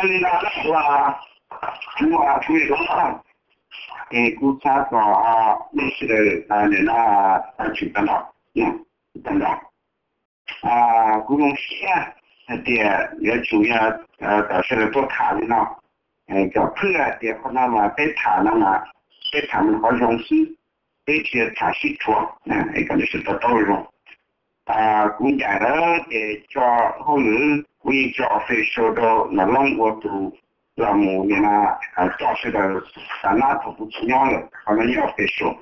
Li no, kuv kuj xav kom nej sawv daws nim no tag tsis tag nrho, tag nrho. Kuv zoo siab hais tias yuav tsum yog kom sawv daws tuaj tham li no, kom phwj hais tias qhov no mas peb tham no mas peb tham mus qhov zoo xwb, peb tsis tham sib rhuav, es kom nej sawv daws to taub zoo. Kuv ncaim lawm ces tso hauj lwm, kuv yeej tso official rau Nom Loob ua tus los mus nim no coj sawv daws, tam no thaum kuv tsis nyob lawm qhov no yeej official.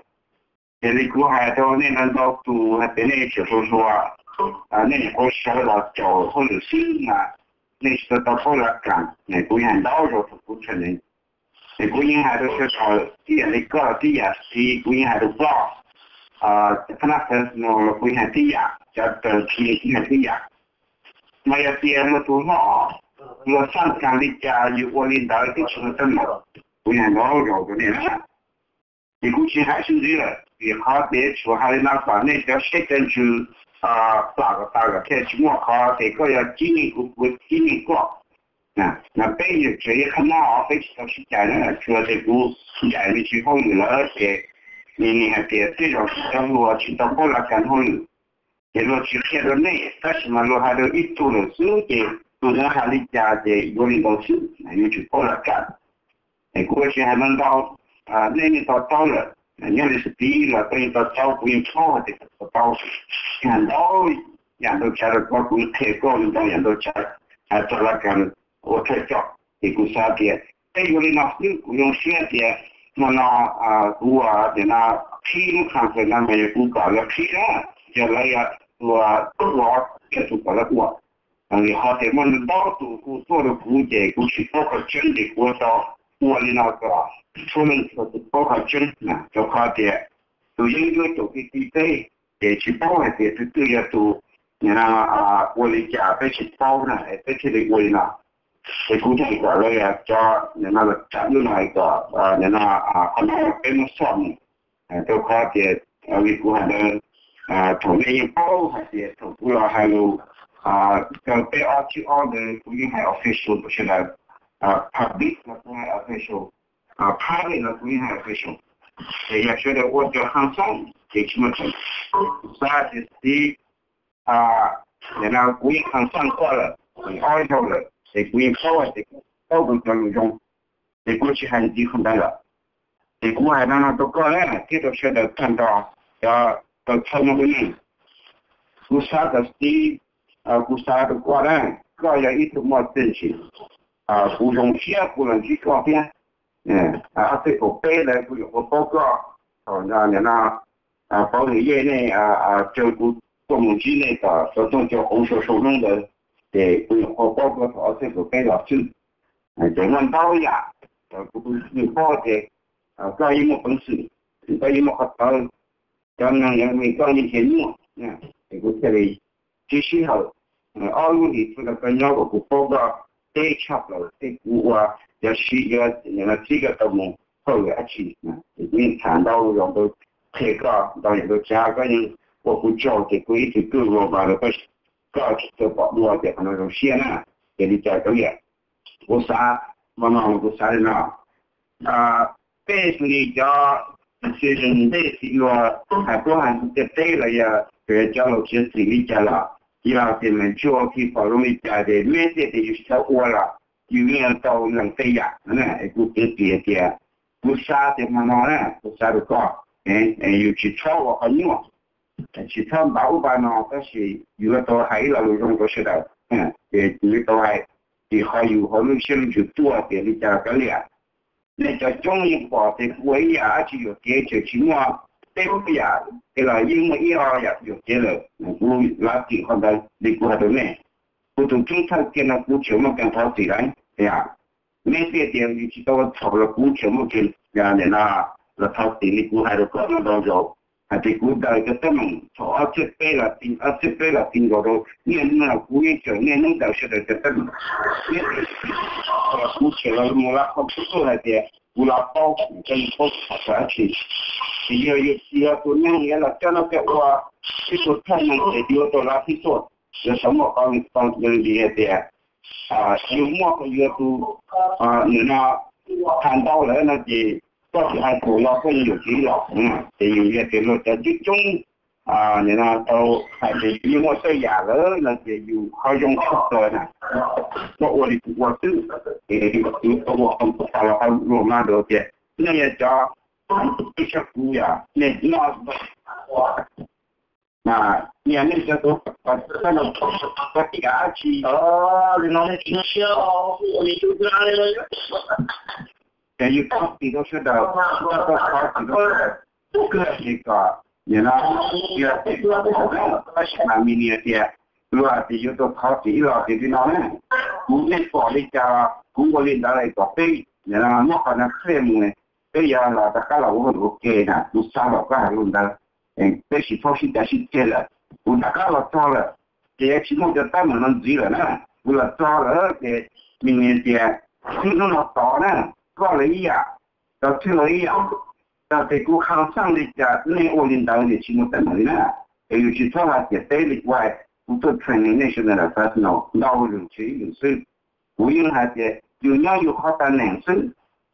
Ces li kuv hais rau nej ntau ntau tus hais tias nej tseem hluas hluas, nej nyuam qhuav sawv los caum hauj lwm xwb mas nej tsis tau tau paub laj kam. Kuv yeej hais ntau zaus thaum kuv training, es kuv yeej hais rau sawv daws tib yam li koj tib yam, kuv yeej hais rau koj, cov phab nab xav no los kuv yeej hais tib yam, cov raws thi kuv yeej hais tib yam. Mas yog tias luag tus hlob luag xaj kas li cas yus ua li ntawd twb tsis muaj teeb meem. Kuv yeej hais ntau zaus rau nej na. Ces kuv tsis hais sib ntsib lawm vim qhov tias tshuav hais li no kom nej cov siab cov ntsws plam kom tau kom thiaj tsis muaj qhov tias koj yog cib neeg kuv, kuv cib neeg koj. Mas peb yog tseem ib qhab nab os, peb tsis tau sib cais na, tsuas tias kuv ncaim me ntsis hauj lwm lawm ces nws hais tias tej zaum cov hluas tsis tau paub laj kam hauj lwm, ces luag tsis qhia rau nej, tab sis mas luag hais rau ib tug lawm xwb ces tus ntawd hais li cas ces yuav li ntawd xwb, yuav tsum paub laj kam. Es kuv ua tsis hais ntau ntau, nej yeej to taub lawm, nyob li xwb tib los koj yeej to taub, kuv yeej paub hais tias koj to taub. Hais ntau yam ntau tsav rau koj, kuv qhia koj ntau yam ntau tsav, hais txog laj kam ua thawj coj. Ces kuv xav tias peb yuav li no xwb, kuv zoo siab tias hmo no kuv ua tias no qhib lub conference no mas yog kuv kom lawv qhib na, yog lawv yog ua, ua, yog tus kom lawv ua. Vim qhov tias muaj ntau tus kuj tuaj rau kuv ces kuv tsis paub qhov tseeb ces kuv tau ua li no kom txhua leej txhua tus paub qhov tseeb, rau qhov tias tus yeeb ncuab caum ti ti peb ces tsis paub hais tias tus twg yog tus ua li cas peb tsis paub na, peb thiaj li ua li no. Ces kuv thiaj kom lawv cov no los tsam lub no kom no qhov no peb muab xoj mus, rau qhov tias li kuv hais ntawd, thaum nej yeej paub hais tias thaum kuv los hais lus, kaw peb ob tsib ob ntawd kuv yeej hais official rau sawv daws, public los kuv hais official, private los kuv yeej hais official. Ces yog sawv daws ua cov haj xoob ces tsis muaj tseeb. Xav tias txiv, nim no kuv yeej haj xoob koj lawm ob zaug lawm ces kuv yeej paub hais tias koj paub kuv cov lus zoo, ces kuv tsis hais ntxiv qhov ntawd lawm. Ces kuv hais no no rau koj na thiab rau sawv daws tag nrho cov tau txhawb muaj lub neej. Kuv xav kom txiv, kuv xav rau koj na, koj yog ib tug muaj txiaj ntsig, kuv zoo siab kuv los ntsib koj thiab. Ob txhiab kaum peb ntawd kuv nyuam qhuav paub koj, thaum no pauv nws yej nej, tsaws kuv tuaj mus ntsib nej tom xov tooj cov qhov sau sau hnub ntawd, ces kuv nyuam qhuav paub koj thaum ob txhiab kaum peb los xwb. Ces muaj ntau yam, kuv paub tias koj yeej muaj peev xwm, koj yeej muaj qhov txawv, cov neeg yuav me koj yeej nrhiav nyuaj, ces kuv thiaj li tsis sij hawm ob lub hlis txog rau koj nyob kom kuv paub koj teb tshaj plaws tej kuv ua cov siv yuav txib koj tau mus hauj lwm dab tsi. Ces kuv yeej tham ntau zaus ntau, qhia koj ntau yam ntau tsav, koj yeej ua kuv tsaug ces kuv ib txwm kuj ua vas rau koj, koj tsis tau pom dua tias qhov no zoo siab na. Ces li cas rau liam, kuv xav, hmo no kuv xav li no, peb li cov decision ntej txiv yuav hais plaub hais ntug tiaj teb los yog cov laus txiav txim li cas los, yog tias meem tsuj khi pom zoo li cas ces meb tiaj tias yus tsis txhob ua los yus yeej tau lees tej yam. Kuv piav piav tias kuv xav tias hmo no na kuv xav rau koj, yus tsis txhob ua qhov nyuaj, tsis txhob npav ub npav no, tab sis yus yuav tau hais ib lo lus zoo rau sawv daws. Ces yus yuav tau hais, vim qhov yus hauv lub siab lub ntsws tuaj tias li cas kav liam. Nej cov coob yeej pom tias kuv ua ib yam dab tsi yuam kev tseem tsis muaj peb lub yam, es los yeej muaj ib ob yam yuam kev lawm, kuv lav txim qhov ntawd li kuv hais rau nej. Kuv tus kheej thawj kiag no kuv tseem muaj kev thov txim lawm. Meb tiaj tias yus tsis tau txhaum los kuv tseem muaj kev, nim no los thov txim li kuv hais rau koj ntau zaus hais tias kuv daws cov teeb meem thaum ob txhiab peb los ti, ob txhiab peb los ti nkaus rau niaj hnub no kuv yeej tseem niaj hnub daws sawv daws cov teeb meem. Kuv tseem los mus lab qhov kuv tuaj hais tias kuv los paub, koj yeej paub kuv tham dab tsi. Ces yog yus txiv yog tus neeg yuav los coj noj coj ua, ib tug thawj neeg ces yuav tau lab tib tuaj, yuav xav muaj qhov li hais tias yus muaj yus tus, nim no tham ntau lawm no ces koj tsis hais kuv los koj yuav yuam tsis los, ces yus yog tias luag cov coob coob, nim no tau hais tias yus yeej muaj tej yam lawm no ces yus qhov zoo tshaj plaws na, koj ua li kuv ua xwb, ces yus tau ua qhov tas los qhov luag mas dua tias nej yog cov tib sab kuv yom, nej noj, mas yog nej cov tus koj los koj tsis kam dab tsi, li no nej tsis siab, ces yus thov txim rau sawv daws, koj thov txim rau sawv daws, koj hais kom nim no yog tab sis mas mi nias tias luag tias yuav tau thov txim ib los tias li no na, kuv nej pom li cas kuv ua li ntawd kom peb nim no muab qhov no clear mus, peb yuav los rov qab los ua hauj lwm ua ke na, kuv xav kom koj hais li ntawd. Peb tsis txhob sib cav sib ceg lawm, kuv rov qab los txog lawm, ces tsis muaj cov teeb meem no ntxiv lawm na, kuv los txog lawm ces mi nias tias, hnub no tod na, koj los ib yam, Txawj Thwj los ib yam, txawm tias kuv qha xaj li cas nej ua li ntawd ces tsis muaj teeb meem li na. Es yus tsis txhob hais tias peb li kuv hais, kuv tuaj training nej sawv daws ntau lwm tsis ib lwm xwb. Kuv yeej hais tias yus nyob yus qhov teeb meem xwb,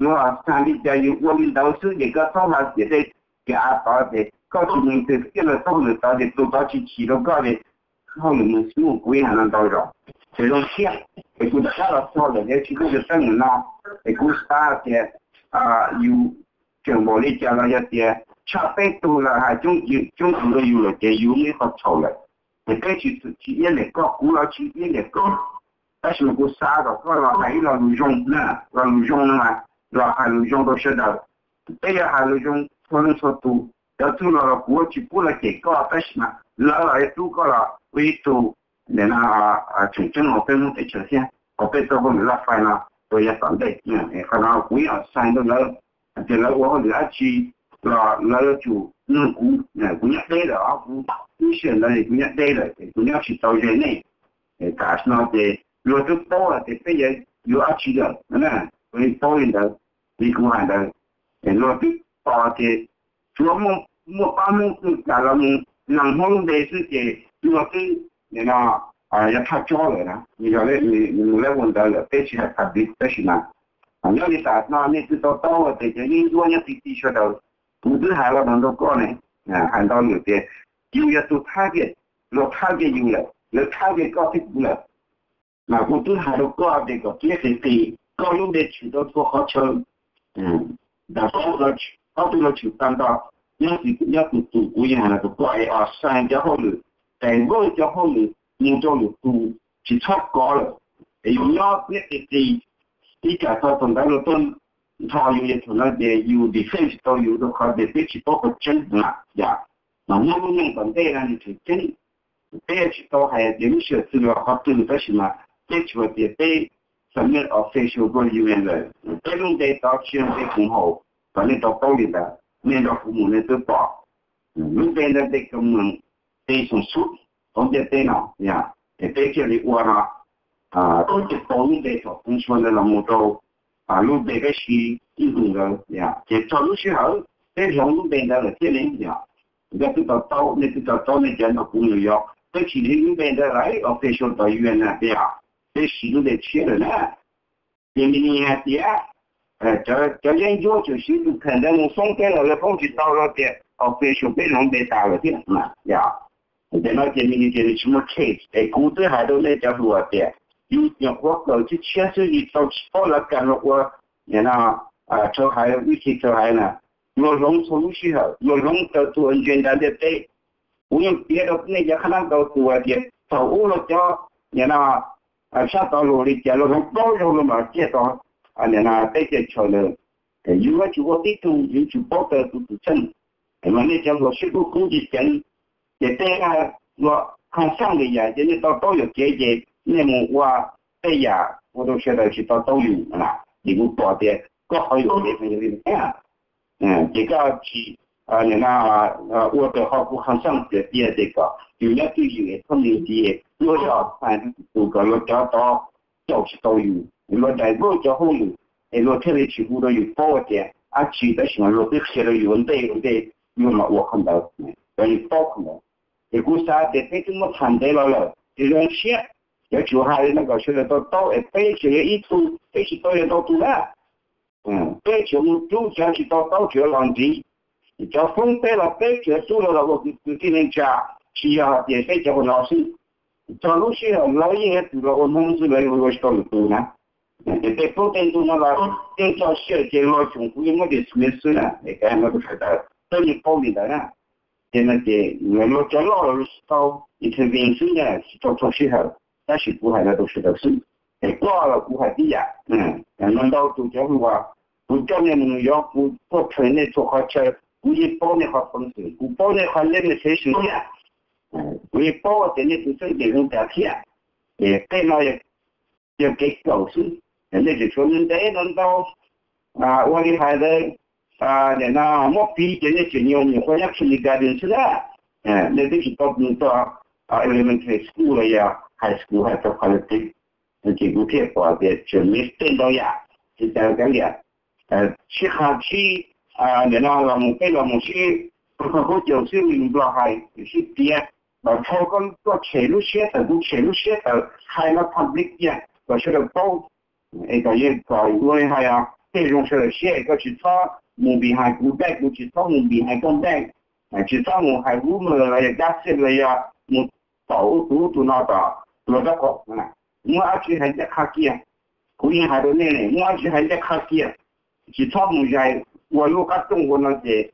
yus xav li cas yus ua li ntawd xwb ces koj txhob hais tias tej kev av tod ces koj tsis mus twg thiaj li tau hauj lwm tod ces tus tod tsis chim rau koj li. Hauj lwm mus xwb mus, kuv yeej hais no ntau zaus, ces zoo siab es kuv rov qab los txog lawm ces tsis muaj cov teeb meem no. Es kuv xav tias yus tseem npaum li cas los yog tias tshaj peb tug los hais coob tus rau yus lawm ces yus muaj ib qho txhaum lawm. Ces peb tsis tsis iab liam koj, kuv los tsis iab liam koj, tab sis mas kuv xav kom koj los hais ib lo lus zoo na, lo lus zoo no mas los hais lus zoo rau sawv daws. Peb yuav hais lus zoo txhua leej txhua tus, cov txwj laug los kuv tsis pub los cem koj, tab sis mas lawv los yuav hlub koj los ua ib tug tseem ceeb hauv peb Hmoob teb chaws thiab, kom peb tau hauj lwm laj fai no rau yav tom ntej. Qhov no kuv yeej xav rau lawv, hais tias lawv ua hauj lwm dab tsi los lawv yuav tsum nug kuv, kuv nyob deb lawm os, kuv ib sij hawm ntawd kuv nyob deb lawm ces kuv nyob tsis tau ze nej. Tam sim no ces luag twb paub hais tias peb yuav dab tsi lawm, luag paub li ntawd, li kuv hais ntawd. Luag twb pom tias tsuav muaj pab Hmoob twg kam los mus lees Hmoob lub npe xwb ces luag twb nim no yog thaj tsob lawm na, yog nws mus lawv ua ntawd lawm peb tsis hais public tab sis mas nyob li tam no nej twb to taub tias cov yeeb ncuab nyob ti ti sawv daws, kuv twb hais los rau koj ne, hais ntau lawm tias yus yog tus thab kiag, luag thab kiag yus lawm, lawv thab kiag koj thiab kuv lawm. Mas kuv twb hais rau koj tias kom pliab qis qis koj lub npe tshwm rau txhua qhov chaw, nram ob tug los tshwm tag nrho. Nyob tus tus kuv yeej hais rau koj es os, saib cov hauj lwm, tais npawj cov hauj lwm mus rau lwm tus, tsis txhob kov lawm. Es yus nyob pliab qis qis, ib tsam txog thaum ntawd luag tuaj nthos yus, yog thaum no ces yus defend tsis tau yus rau qhov tias peb tsis paub qhov tseeb na yom. Mas muab lub neej tom ntej no nws tseem ceeb. Peb tsis tau hais tias lub sij hawm twg los qhov twg, tab sis mas peb tsuas tias peb submit official rau U N lawm, peb lub npe tod tsis yog npe koom haum kom nej tau paub li ntawd. Nej nrog kuv mus nej twb pom lub npe ntawd npe koom haum, npe xoom xub hauv ntiaj teb no, es peb thiaj li ua no, peb thiaj tau lub npe thaum Hmoob Suav ntawd los mus rau lub npe peb siv ib ntus ntawd. Ces txog lub sij hawm peb hloov lub npe ntawd lawm thiaj li yog, nej twb to taub, nej twb to taub, nej cov nrog kuv mus yog peb tsis siv lub npe ntawd lawm, official tom U N na, peb siv lub npe tshiab lawm na. Ces nws hais tias cov yeeb ncuab tseem siv tus kheem ntawd mus foob peb los lawv foob tsis tau los tias official peb hloov npe tas lawm thiab na yom. Ces no ces nws tias nws tsis muaj case, es kuv twb hais rau nej cov hluas tias yus nyuam qhuav kawm tshiab tshiab xwb, yus tau tsis paub lawv kam los ua, nim no, rhawv haiv, vib thi rhawv haiv na, luag hloov txhua lub sij hawm, luag hloov raws tus agenda ntiaj teb. Kuv yeej piav rau nej cov qhab nab ntau tus hais tias thaum ub luag cov, nim no, sab tod luag li cas luag hloov plaub zaug luag mam ciaj tau, nim no teb chaws chaw ntawd. Yus yuav tsum ua tib tug, yus yuav tsum paub raws tus tus txheej. Mas nej cov hluas sib kub kub ceev ceev, ces tej luag qha xaj li yam ces nej to taub yuam kev ces nej mus ua tej yam ua rau sawv daws tsis to taub yus na. Ces kuv pom tias koj qhov yuam kev yog li thiab, ces koj tsis, nim no, ua raws qhov kuv qha xaj tias tiag ces kom yus nyob twj ywm es thoob li nti, luag yog hais tus kom luag cov tod caum tsis tau yus, luag daim npawj cov hauj lwm, es luag thiaj li tsis hu rau yus paub tias dab tsi, tab sis mas luag twb qhia rau yus ua ntej ua ntej, luag mam ua qhov ntawd, kom yus paub qhov ntawd. Ces kuv xav tias peb twb muab tham ntev los lawm ces zoo siab, Yuav tsum hais li no kom sawv daws to taub es peb tseem yog ib tug, peb tsis tau yog ntau tus na. Peb tseem mus rub cov tsis to taub tseem los ntxiv. Cov foob peb los peb tseem rub los los ua kwv tij neej tsa, tsis yog hais tias peb cov ua no xwb. Txog lub sij hawm lawv yeej yuav tsum los ua Hmoob xwb, lawv ua tsis tau lwm tus na. Ces tej foob tej ntug no los yeej txoj sia ces luag tsoom kuv yeej muab dismiss xwb na, es no tus sawv daws twb yeej paub li ntawd na. Ces no ces luag cov loj los luag tsis tau intervene xwb na, tsis tau txog sij hawm, tab sis kuv hais no rau sawv daws xwb. Es koj los kuv hais tib yam. No ntau tus cov hluas, kuv coj nej mus New York, kuv tuaj train nej txhua qhov chaw, kuv yeej paub nej qhov peev xwm, kuv paub nej qhov limitation thiab. Kuv yeej paub tias nej tus txheeb ces zoo cas thiab. Ces tej no yog kev kawm xwb, nej tseem tshuav ntev ntau ntau ua li hais ntawd, nim no muab piv ces nej tseem nyuam nyuam qhuav nyob kindergarten xwb na. Nej twb tsis tau mus txog elementary school los yog high school hais txog politics, ces kuv thiaj pom tias tseem muaj tej ntau yam tsis tas kav liam. Sib qha sib, nim no los mus peb los mus sib qhov caum xwb, li Nplog hais sib piav, los thaum koj tshem lub siab tawm kuv tshem lub siab tawm hais no public tiag kom sawv daws paub. Es kom yeej kom ua li hais tej zoo sawv daws siab, koj tsis txhob mus behind kuv back, kuv tsis txhob mus behind koj back, tsis txhob mus hais rumor los yog gossip los yog mus tom ub tus ub tus no tom luag rab qau. Muaj dab tsi hais ncaj qha kiag. Kuv yeej hais rau nej, muaj dab tsi hais ncaj qha kiag, tsis txhob mus zais ua lub qab rooj ua no ces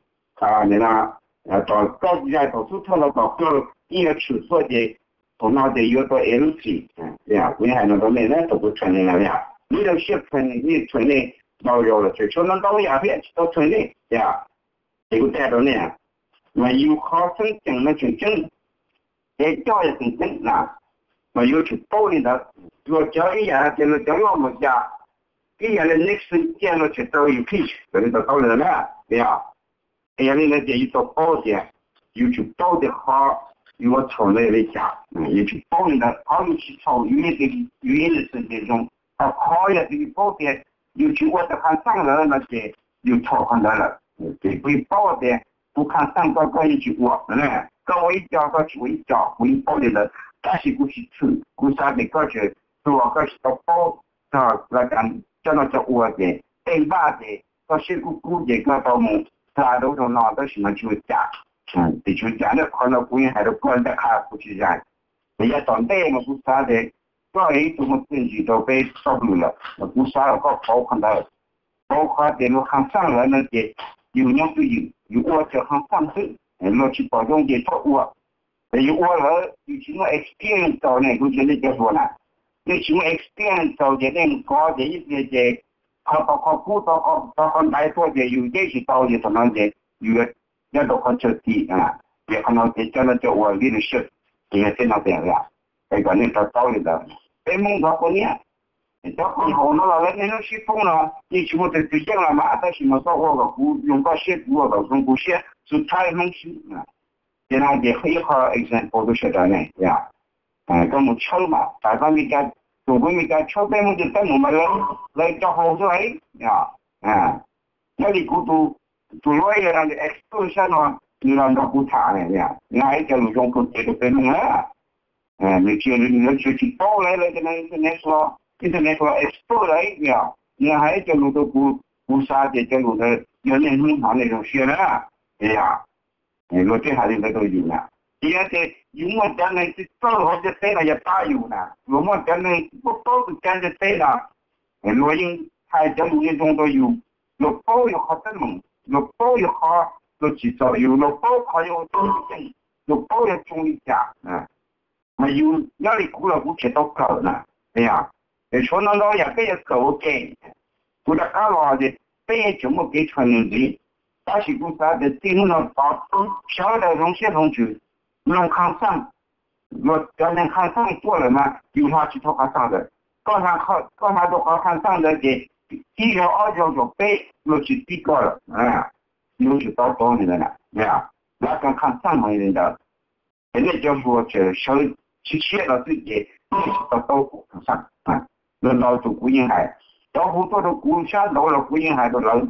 tom koj zais tom xub thawj no tom koj ib yuav tshwm tuaj ces thaum no ces yuav tau ev lub txim. Kuv yeej hais no rau nej na, thaum kuv train nej no, leadership training nej train nej ntau zaus los tseem tshuav ntau ntau yam thiab tsis tau train nej. Ces kuv teb rau nej, mas yus qhov tseeb tseem no tseem ceeb, kev coj yog tseem ceeb na, mas yuav tsum paub li ntawd. Luag cov ib yam hais tias luag cov loj mus cas, ib yam li Nixon ciaj luag tseem tau impeach, raws li tau taub li ntawd na. Yog, yog li ntawd ces yus tau paub tias yus tsum paub tias qhov yus ua txhaum ntawd yog li cas, yus tsum paub li ntawd. Qhov yus tsis txhaum yus yeej tias yus innocent tias zoo, ho qhov yog tias yus paub tias yus tsis ua tau qhov txhaum lawm no ces yus txhaum qhov ntawd lawm. Ces kuv yeej paub tias kuv qhov txhaum koj, koj yeej tsis ua, koj ua ib co koj tsis ua ib co, kuv yeej paub li ntawd tab sis kuv tsis txhwm, kuv xav tias koj tseem hluas koj tsis tau paub txog lawv cov no cov ua ces tej npaj ces koj siab kub kub ces koj tau mus hla rau ub rau no tab sis mas tsis ua cas. Ces tsis ua cas na, qhov no kuv yeej hais rau koj ncaj qha kuv tsis zais. Ces yav tom ntej mas kuv xav tias koj yog ib tug muaj txiaj ntsig rau peb txoj hauj lwm lawm, mas kuv xav kom koj paub qhov ntawd, paub qhov tias luag qhov txhaum lawm no ces yus nyob twj ywm, yus ua raws qhov txhaum xwb, luag tsis pom zoo ces txhob ua. Ces yus ua lawm yus tsis muaj experience tau ne, kuv ntseeg nej cov hluas na, nej tsis muaj experience tau ces nej mus kov ces ib pliag ces qhov tau qhov kub tau qhov ntaiv tuaj ces yus teb tsis tau ces thaum no ces yus nyob rau qhov chaw tim. Ces qhov no ces cov no cov ua leadership ces yog tej no tias, es kom nej to taub li ntawd. Peb Hmoob nrog kuv niam, cov koom haum no los lawv niaj hnub sib poob no, yeej tsis muaj tus twg yeej los mas tab sis mas koj ua kom kuv zoo koj siab, kuv ua kom zoo kuv siab, xub thawj Hmoob sib. Ces no ces ib qho example rau sawv daws ne, koj mus tshawb mas tas koj Mes Kas, tus kuv Mes Kas tshawb peb Hmoob ces peb mus mas lawv cov haus xwb lauj. Nyob li kuv tus lawyer no nws expert sab no, nws los nrog kuv tham, nws hais ib co lus zoo kawg kiag rau peb Hmoob na. Nws tsis, nws tsis, tsis paub lawv, lawv cov no international, international expert lawm, nws hais ib co lus rau kuv, kuv xav tias cov lus ntawd yog niaj hnub hnov nej zoo siab na. Luag twb hais li ntawd rau yus na. Ces yog tias yus muaj cov neeg tsis txawj hauv ntiaj teb no yog pab yus na, luag muaj cov neeg paub paub tus cab ntiaj teb no, luag yeej hais cov lus yeej zoo rau yus, luag paub yus qhov teeb meem, luag paub yus qhov luag tsim txom yus, luag paub qhov yus ua tau tseeb, luag paub yog tsoo li cas. Mas yus nyob li kuv los kuv tseem tau kawm na. Yog, es tshuav no ntau yam peb yuav kawm ua ke. Kuv rov qab los tias peb yeej tseem muaj kev tshuav nws ntxiv, tab sis kuv xav tias txij hnub no tod sawv daws hloov siab hloov ntsws, mloog qhov txhaum. Luag cov neeg qhov txhaum tuaj lawm mas yus hla tsis tau qhov txhaum ntawd. Koj hla, koj hla tau qhov qhov txhaum ntawd ces ib zaug ob zaug zaum peb luag tsis txib koj lawm. Yuav tsum tau tau li ntawd na. Lawv cov qhov txhaum mas li ntawd. Ces nej cov hluas tseem sawv siab siab los xwb ces nej tsis tau tau qhov txhaum. Los ntau tus kuv yeej hais, cov hu tuaj rau kuv sab nraud los kuv yeej hais rau lawv,